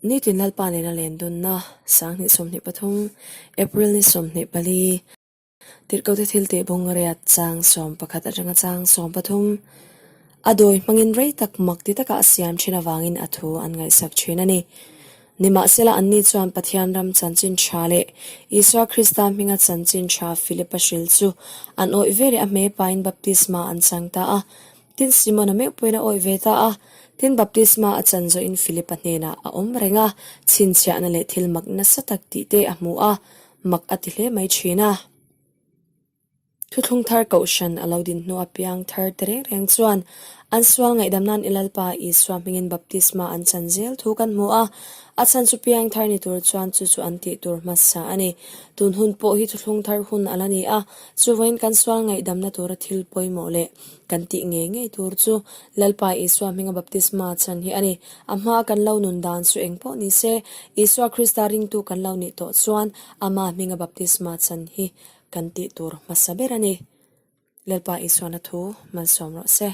Nitin Lalpa nena len dunna 2023 April ni 24 Tirhkote thil tih bung riat chang 11 atanga chang 13 a dawi hmangin rei tak mak ti taka a siam thin avangin a thu an ngaihsak thin a ni. Nimahsela anni chuan Pathian ram chanchin tha leh Isua Krista hminga chanchin tha Philipa hril chu an awih ve leh a hmei pain baptisma an chang ta a. Tin, Simona meuh pawhin a awih ve ta a. Tin, baptisma a chan zawhin Philipa hnenah a awm reng a, chhinchhiahna leh thil mak nasa tak tih te a hmu a, mak a ti hle mai thin a. Thuthlung thar kohhran a lo din hnu a piang thar te reng reng chuan an sual ngaihdam nan i Lalpa Isua hmingin baptisma an chan zel thu kan hmu a. A chhan chu piang thar ni tur chuan chu chu an tih tur hmasa a ni. Tun hun pawh hi thuthlung thar hun a la ni a, chuvain kan sual ngaihdamna tura thil pawimawh leh Kan tih ngei ngei tur chu Lalpa Isua hminga baptisma chan hi a ni. A hmaa kan lo nun dan chu eng pawh ni se, Isua Krista ringtu kan lo nih tawh chuan Ama hminga baptisma chan hi kan tih tur hmasa ber a ni. Lalpa Isuana thu malsawm rawh se.